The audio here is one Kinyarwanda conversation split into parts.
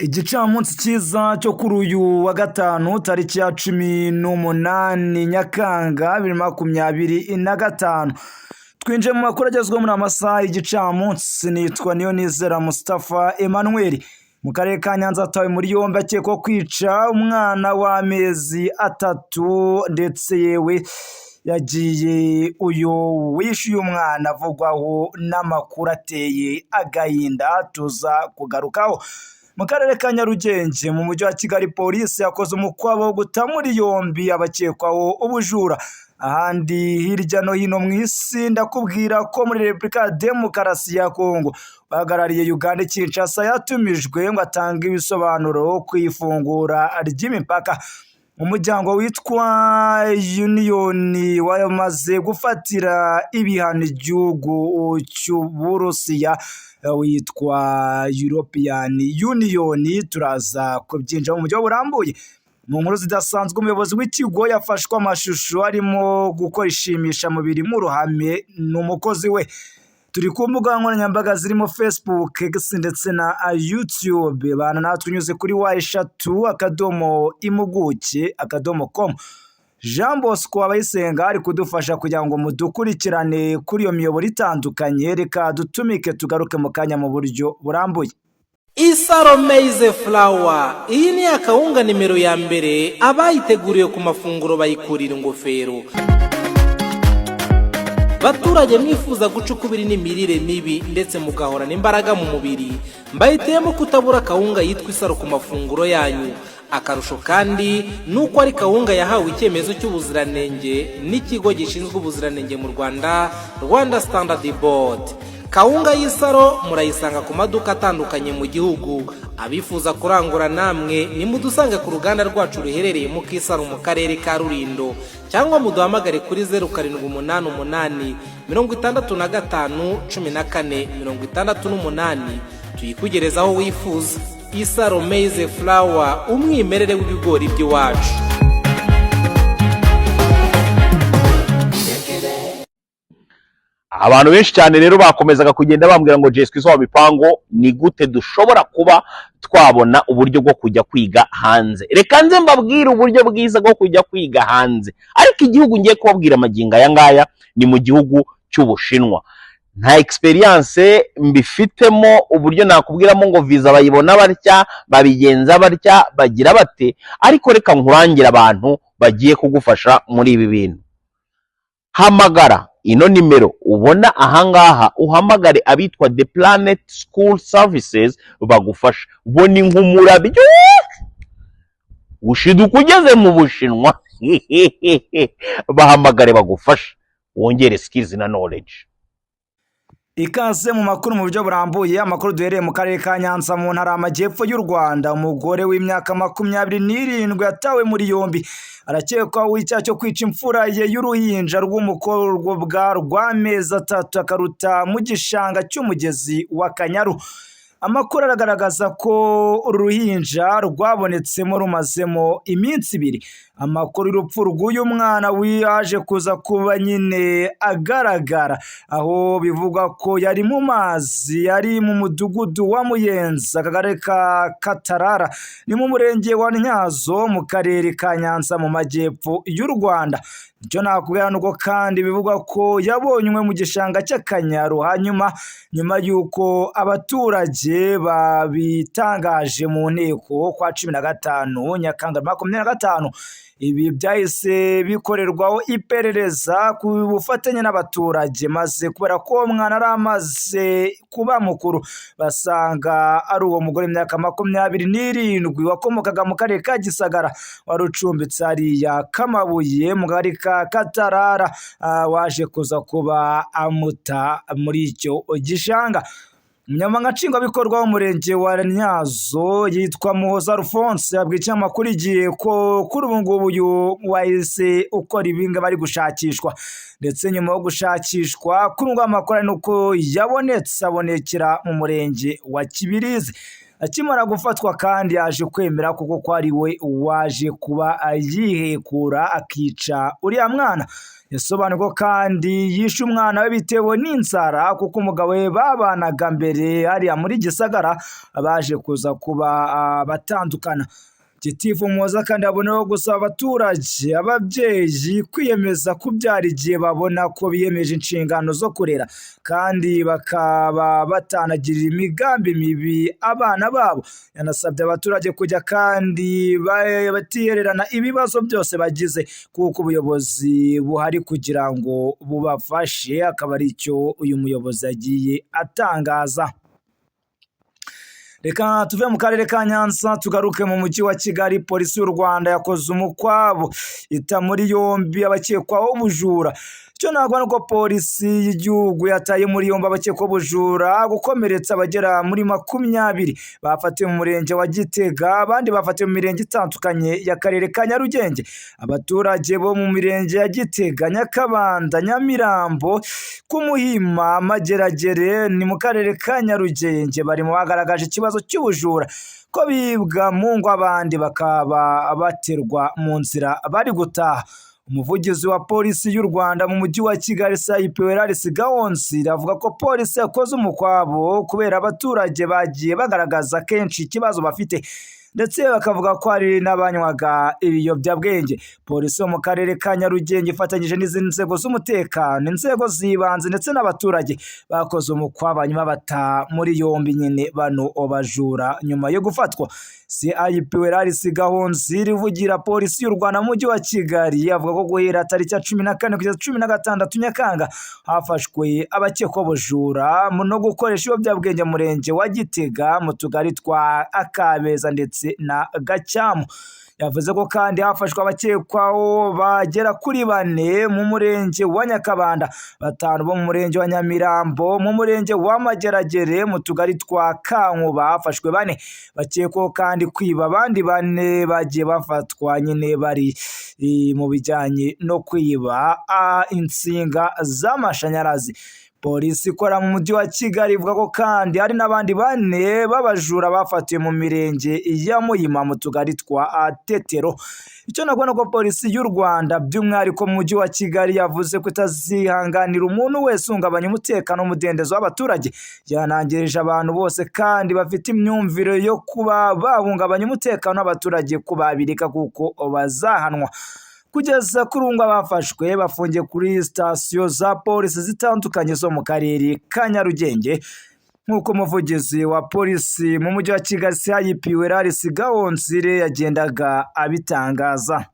Igicamunsi cyiza cyo kuri uyu wa gatanu, tariki ya 18 Nyakanga 2025. Twinjiye mu makuru agezweho muri amasaha y'igicamunsi. Nitwa Niyonizera Mustafa Emmanuel. Mu karere ka Nyanza atawe muri yombi akekwaho kwica umwana w'amezi 3, ndetse yewe yagiye uyu wishe uyu mwana avugwaho n'amakuru ateye agahinda tuza kugarukaho. Mu karere ka Nyarugenge mu mujyi wa Kigali, polisi yakoze umukwabo wo guta muri yombi abakekwaho ubujura. Ahandi hirya no hino mu isi, ndakubwira ko muri Repubulika ya Demokarasi ya Kongo uhagarariye Uganda Kinshasa yatumijwe ngo atange ibisobanuro ku ifungura ry'imipaka. Umuryango witwa Union wamaze gufatira ibihano igihugu cy'Uburusiya witwa European Union, turaza kubyinjira mu buryo burambuye. Mu nkuru zidasanzwe, umuyobozi w'ikigo yafashwe amashusho arimo gukora ishimishamubiri mu ruhame n'umukozi we. Turi ku mbuga nkoranyambaga zirimo Facebook, X ndetse na YouTube. Bana natwe unyuze kuri www.impuguke.com. Jean Bosco Abayisenga ari kudufasha kugira ngo mudukurikirane kuri iyo miyoboro itandukanye. Reka dutumike, tugaruke mu kanya mu buryo burambuye. Isaro Maize Flour, iyi ni akawunga nimero ya mbere, abayiteguriye ku mafunguro bayikurira ingofero. Baturage mwifuza guca ukubiri n'imirire mibi ndetse mugahorana imbaraga mu mubiri, mbahitiyemo kutabura akawunga yitwa Isaro ku mafunguro yanyu. Akarusho kandi ni uko ari kawunga yahawe icyemezo cy'ubuziranenge n'ikigo gishinzwe ubuziranenge mu Rwanda, Rwanda Standard Board. Kawunga y'Isaro murayisanga ku maduka atandukanye mu gihugu. Abifuza kurangura namwe nimudusange ku ruganda rwacu ruherereye mu Kisaro mu karere ka Rulindo, cyangwa muduhamagare kuri 0788 65 14 68, tuyikugereza aho wifuza. Isaro Maize Flour, umwimerere w'ibigori by'iwacu. Abantu benshi cyane rero bakomezaga kugenda bambwira ngo: "Jeswe wa mipango, ni gute dushobora kuba twabona uburyo bwo kujya kwiga hanze?" Reka nze mbabwire uburyo bwiza bwo kujya kwiga hanze, ariko igihugu ngiye kubabwira amagingo aya ngaya ni mu gihugu cy'Ubushinwa. Nta experience mbifitemo, uburyo nakubwiramo ngo viza bayibona batya, babigenza batya, bagira bate, ariko reka nkurangire abantu bagiye kugufasha muri ibi bintu. Hamagara ino nimero ubona ahangaha, uhamagare abitwa The Planet School Services bagufasha. Bo ni nk'umurabyo ushiduka ugeze mu Bushinwa. Bahamagare bagufasha wongere skills na knowledge. Ikaze mu makuru mu buryo burambuye. Amakuru duhereye mu karere ka Nyanza mu ntara y'Amajyepfo y'u Rwanda. Umugore w'imyaka 27 yatawe muri yombi, arakekwaho icyaha cyo kwica imfura ye y'uruhinja rw'umukobwa rw'amezi 3, akaruta mu gishanga cy'umugezi wa Kanyaru. Amakuru aragaragaza ko uru ruhinja rwabonetsemo rumazemo iminsi 2. Amakuru y'urupfu rw'uyu mwana yaje kuza kuba nyine agaragara aho bivugwa ko yari mu mazi, yari mu mudugudu wa Muyenzi, akagari ka Katarara, ni mu murenge wa Ntyazo mu karere ka Nyanza mu majyepfo y'u Rwanda. Icyo nakubwira ni uko kandi bivugwa ko yabonywe mu gishanga cy'Akanyaru, hanyuma nyuma y'uko abaturage babitangaje mu nteko kwa 15 Nyakanga 25, ibi byahise bikorerwaho iperereza ku bufatanye n'abaturage, maze kubera ko uwo mwana yari amaze kuba mukuru, basanga ari uwo mugore w'imyaka 27 wakomokaga mu karere ka Gisagara, wari ucumbitse hariya Kamabuye mu kagari ka Katarara, waje kuza kuba amuta muri icyo gishanga. Umunyamabanga Nshingwabikorwa w'umurenge wa Ntyazo yitwa Muhoza Alphonse yabwiye ikinyamakuru Igihe ko kuri ubu ngubu uyu wahise ukora ibi ngibi ari gushakishwa, ndetse nyuma yo gushakishwa kuri ubu ngubu amakuru ari uko yabonetse, abonekera mu murenge wa Kibirizi. Akimara gufatwa kandi yaje kwemera kuko ko ari we waje kuba yihekura akica uriya mwana. Yasobanuye ko kandi yishe umwana we bitewe n'inzara, kuko umugabo we babanaga mbere hariya muri Gisagara baje kuza kuba batandukana. Gitifu Muhoza kandi yaboneyeho gusaba abaturage, ababyeyi kwiyemeza kubyara igihe babona ko biyemeje inshingano zo kurera, kandi bakaba batanagirira imigambi mibi abana babo. Yanasabye abaturage kujya kandi batihererana ibibazo byose bagize, kuko ubuyobozi buhari kugira ngo bubafashe, akaba ari cyo uyu muyobozi yagiye atangaza. Reka tuve mu karere ka Nyanza tugaruke mu mujyi wa Kigali. Polisi y'u Rwanda yakoze umukwabo ita muri yombi abakekwaho ubujura. Icyo ntabwo ari uko polisi y'igihugu yataye muri yombi abakekwaho ubujura, gukomeretsa abagera muri 20 bafatiwe mu murenge wa Gitega, abandi bafatiwe mu mirenge itandukanye y'akarere ka Nyarugenge. Abaturage bo mu mirenge ya Gitega, Nyakabanda, Nyamirambo, ku Muhima, Mageragere ni mu karere ka Nyarugenge barimo bagaragaje ikibazo cy'ubujura, ko bibwa mu ngo, abandi bakaba baterwa mu nzira bari gutaha. Umuvugizi wa polisi y'u Rwanda mu mujyi wa Kigali, CIP Weraris Gahonzire, avuga ko polisi yakoze umukwabo kubera abaturage bagiye bagaragaza kenshi ikibazo bafite, ndetse bakavuga ko hari n'abanywaga ibiyobyabwenge. Polisi yo mu karere ka Nyarugenge ifatanyije n'izindi nzego z'umutekano, inzego z'ibanze ndetse n'abaturage bakoze umukwabo, hanyuma bata muri yombi nyine bano bajura nyuma yo gufatwa. CIP Weraris Gahonzire ivugira polisi y'u Rwanda mu mujyi wa Kigali avuga ko guhera tariki ya 14 kugeza 16 Nyakanga hafashwe abakekwaho ubujura no gukoresha ibiyobyabwenge mu murenge wa Gitega, mu tugari twa Akabeza ndetse na Gacyamu. Yavuze ko kandi hafashwe abakekwaho bagera kuri bane mu murenge wa Nyakabanda, batanu bo mu murenge wa Nyamirambo, mu murenge wa Mageragere mu tugari twa Kankuba hafashwe bane bakekwaho kandi kwiba, abandi bane bagiye bafatwa nyine bari mu bijyanye no kwiba insinga z'amashanyarazi. Polisi ikora mu mujyi wa Kigali ivuga ko kandi hari n'abandi bane b'abajura bafatiwe mu mirenge ya Muhima mu tugari twa Tetero. Icyo nabwo ko polisi y'u Rwanda by'umwihariko mu mujyi wa Kigali yavuze ko itazihanganira umuntu wese uhungabanya umutekano n'umudendezo w'abaturage. Yanangirije abantu bose kandi bafite imyumvire yo kuba bahungabanya umutekano w'abaturage ko babireka, kuko bazahanwa. Kugeza kuri ubu abafashwe bafungiye kuri sitasiyo za polisi zitandukanye zo mu karere ka Nyarugenge, nk'uko umuvugizi wa polisi mu mujyi wa Kigali, CIP Weraris Gahonzire, yagendaga abitangaza.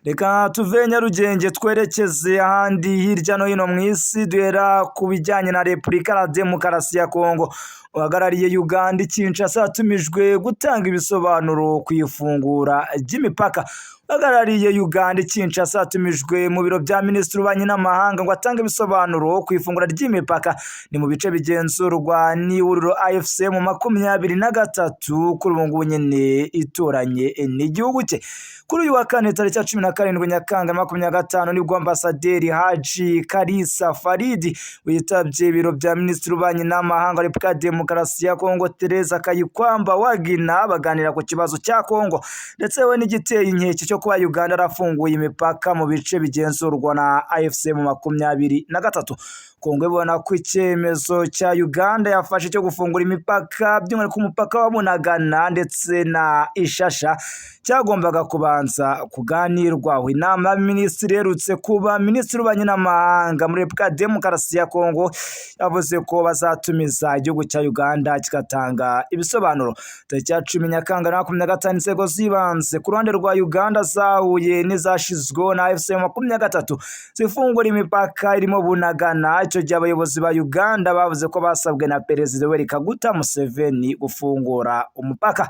Reka tuve Nyarugenge twerekeze ahandi hirya no hino mu isi, duhera ku bijyanye na Repubulika ya Demokarasi ya Kongo. Uhagarariye Uganda i Kinshasa yatumijwe gutanga ibisobanuro ku ifungura ry'imipaka. Uhagarariye Uganda i Kinshasa yatumijwe mu biro bya Minisitiri w'Ububanyi n'Amahanga ngo atange ibisobanuro ku ifungura ry'imipaka, ni mu bice bigenzurwa n'ihuriro AFC mu 23 kuri ubu ngubu nyine ituranye n'igihugu cye. Kuri uyu wa kane tariki ya 17 Nyakanga 25 nibwo Ambasaderi Haji Karisa Faridi witabye ibiro bya Minisitiri w'Ububanyi n'Amahanga wa Repubulika ya Demokarasi ya Kongo, Teresa Kayikwamba Wagina, baganira ku kibazo cya Kongo ndetse we n'igiteye inkeke cyo kuba Uganda yarafunguye imipaka mu bice bigenzurwa na AFC mu 23. Kongo ibona ko icyemezo cya Uganda yafashe cyo gufungura imipaka, by'umwihariko umupaka wa Bunagana ndetse na Ishasha, cyagombaga kubanza kuganirwaho. Inama y'Abaminisitiri iherutse kuba, Minisitiri w'Ububanyi n'Amahanga muri Repubulika ya Demokarasi ya Kongo yavuze ko bazatumiza igihugu cya Uganda kigatanga ibisobanuro. Tariki ya 10 Nyakanga 25 inzego z'ibanze ku ruhande rwa Uganda zahuye n'izashyizweho na AFC 23 zifungura imipaka irimo Bunagana. Icyo gihe abayobozi ba Uganda bavuze ko basabwe na Perezida Yoweri Kaguta Museveni gufungura umupaka.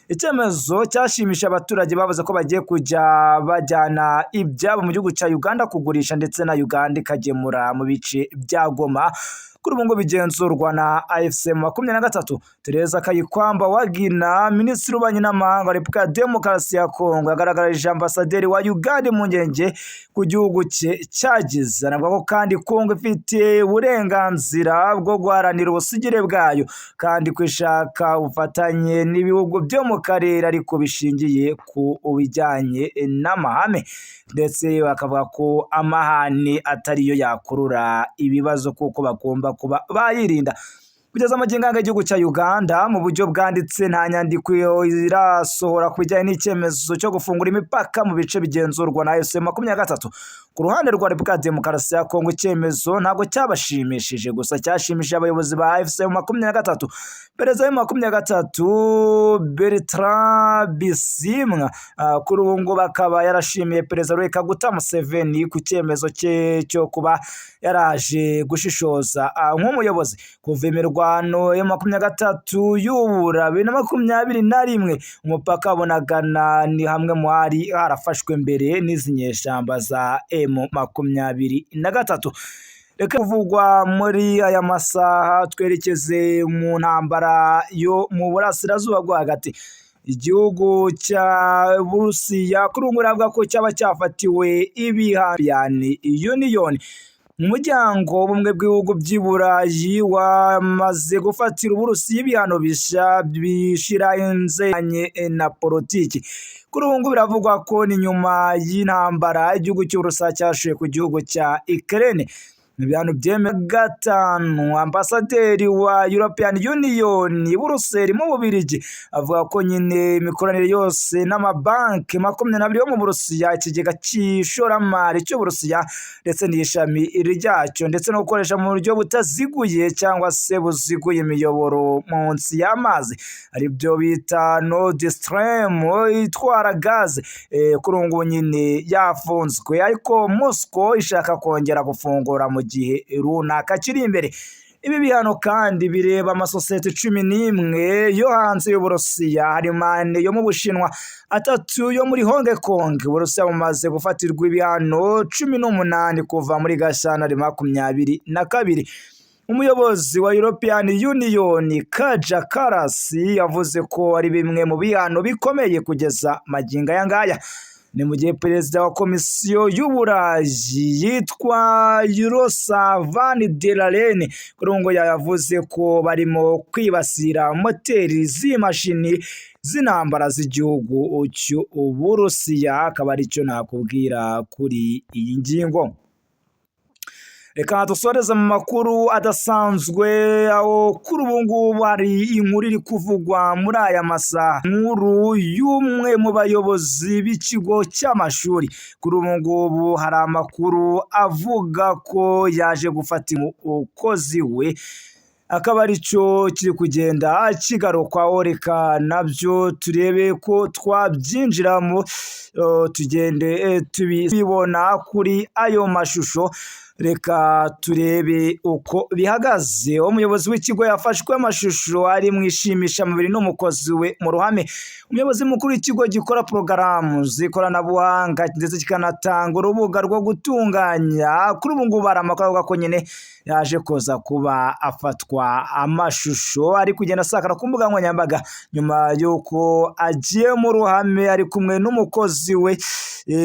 Icyemezo cyashimishije abaturage, bavuze ko bagiye kujya bajyana ibyabo mu gihugu cya Uganda kugurisha, ndetse na Uganda ikagemura mu bice bya Goma. Kuri ubu ngo bigenzurwa na AFC 23. Tereza Kayikwamba Wagina, Minisitiri w'Ububanyi n'Amahanga wa Repubulika ya Demokarasi ya Kongo, yagaragarije ambasaderi wa Uganda impungenge ku gihugu cye cyagize. Anavuga ko kandi Kongo ifite uburenganzira bwo guharanira ubusugire bwayo, kandi ko ishaka ubufatanye n'ibihugu byo mu karere, ariko bishingiye ku bijyanye n'amahame, ndetse bakavuga ko amahane atariyo yakurura ibibazo, kuko bagomba kuba bayirinda. Kugeza amagingo aya, igihugu cya Uganda mu buryo bwanditse nta nyandiko irasohora ku bijyanye n'icyemezo cyo gufungura imipaka mu bice bigenzurwa na AFC 23. Ku ruhande rwa Repubulika ya Demokarasi ya Kongo, icyemezo ntabwo cyabashimishije, gusa cyashimishije abayobozi ba AFC 23. Perezida wa 23, Bertrand Bisimwa, kuri ubu ngubu akaba yarashimiye Perezida Yoweri Kaguta Museveni ku cyemezo cye cyo kuba yaraje gushishoza nk'umuyobozi. Kuva imirwano ya 23 yubura 2021, umupaka wa Bunagana ni hamwe mu hari harafashwe mbere n'izi nyeshyamba za M23. Reka kuvugwa muri aya masaha, twerekeze mu ntambara yo mu Burasirazuba bwo Hagati. Igihugu cya Burusiya kuri ubu ngubu ko cyaba cyafatiwe ibihano Union. Umuryango w'Ubumwe bw'Ibihugu by'i Burayi wamaze gufatira Uburusiya ibihano bishya bishira inzanye na politiki. Kuri ubu ngubu biravugwa ko ni nyuma y'intambara igihugu cy'Uburusiya cyashoye ku gihugu cya Ukraine. Ibihano byemewe gatanu, ambasaderi wa European Union i Buruseli mu Bubiligi avuga ko nyine imikoranire yose n'amabanki 22 yo mu Burusiya, ikigega cy'ishoramari cy'Uburusiya ndetse n'ishami ryacyo, ndetse no gukoresha mu buryo butaziguye cyangwa se buziguye imiyoboro munsi y'amazi, aribyo bita Nord Stream itwara gaze, kuri ubu ngubu nyine yafunzwe, ariko Moscow ishaka kongera gufungura mu gihe runaka kiri imbere. Ibi bihano kandi bireba amasosiyete 11 yo hanze y'Uburusiya, harimo ane yo mu Bushinwa, atatu yo muri Hong Kong. Uburusiya bumaze gufatirwa ibihano 18 kuva muri Gashyantare 22. Umuyobozi wa European Union, Kaja Kallas, yavuze ko ari bimwe mu bihano bikomeye kugeza magingo aya ngaya. Ni mu gihe perezida wa Komisiyo y'Uburayi yitwa Ursula von der Leyen kuri ubu ngo yavuze ko barimo kwibasira moteri z'imashini z'intambara z'igihugu cy'Uburusiya. Akaba aricyo nakubwira kuri iyi ngingo. Reka dusoreze mu makuru adasanzwe, aho kuri ubu ngubu hari inkuru iri kuvugwa muri aya masaha, inkuru y'umwe mu bayobozi b'ikigo cy'amashuri. Kuri ubu ngubu hari amakuru avuga ko yaje gufata umukozi we, akaba aricyo kiri kugenda kigarukwaho. Reka nabyo turebe ko twabyinjiramo, tugende tubibona kuri ayo mashusho. Reka turebe uko bihagaze. Umuyobozi w'ikigo yafashwe amashusho ari mu ishimishamubiri n'umukozi we mu ruhame. Umuyobozi mukuru w'ikigo gikora porogaramu z'ikoranabuhanga ndetse kikanatanga urubuga rwo gutunganya, kuri ubu ngubu hari amakuru avuga ko nyine yaje kuza kuba afatwa amashusho ari kugenda asakara ku mbuga nkoranyambaga, nyuma y'uko agiye mu ruhame ari kumwe n'umukozi we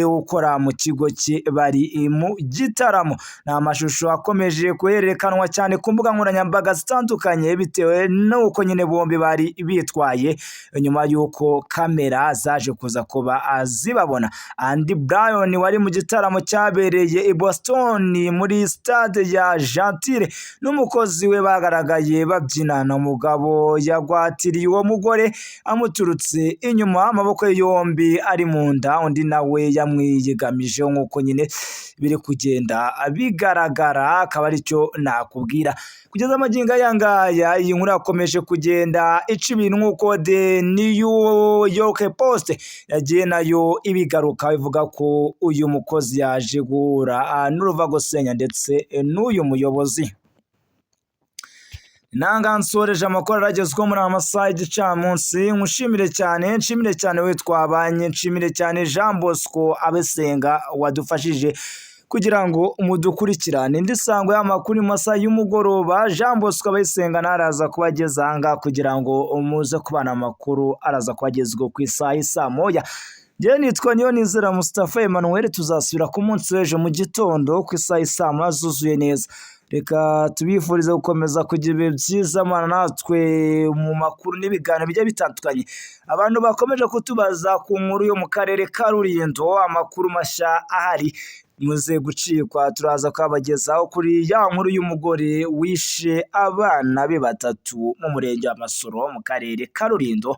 ukora mu kigo cye, bari mu gitaramo. Ni amashusho akomeje guhererekanwa cyane ku mbuga nkoranyambaga zitandukanye, bitewe n'uko nyine bombi bari bitwaye nyuma y'uko kamera zaje kuza kuba zibabona. Andy Brown wari mu gitaramo cyabereye i Boston muri stade ya Gentile n'umukozi we bagaragaye babyinana. Umugabo yagwatiriye uwo mugore amuturutse inyuma, amaboko ye yombi ari mu nda, undi nawe yamwiyegamijeho, nk'uko nyine biri kugenda bigaragara. Akaba aricyo nakubwira kugeza amagingo aya ngaya. Iyi nkuru yakomeje kugenda ica ibintu, nk'uko The New York Post yagiye nayo ibigaruka, ivuga ko uyu mukozi yaje guhura n'uruva gusenya ndetse n'uyu muyobozi. Nanga nsoreje amakuru aragezweho muri aya masaha y'igicamunsi. Nkushimire cyane, nshimire cyane we twabanye, nshimire cyane Jean Bosco Abesenga wadufashije. kugira ngo mudukurikirane. Indi sango y'amakuru mu masaha y'umugoroba, Jean Bosco Abayisenga araza kubageza aha ngaha kugira ngo muze kubana amakuru araza kubagezwa ku isaha y'i 1:00. Njyewe nitwa Niyonizera Mustafa Emmanuel, tuzasubira ku munsi w'ejo mu gitondo ku isaha y'i 1:00 zuzuye neza. Reka tubifurize gukomeza kugira ibihe byiza mana natwe mu makuru n'ibiganiro bigiye bitandukanye. Abantu bakomeje kutubaza ku nkuru yo mu karere ka Rulindo, amakuru mashya ahari muze gucikwa, turaza kubagezaho kuri ya nkuru y'umugore wishe abana be batatu mu murenge wa Masoro mu karere ka Rulindo.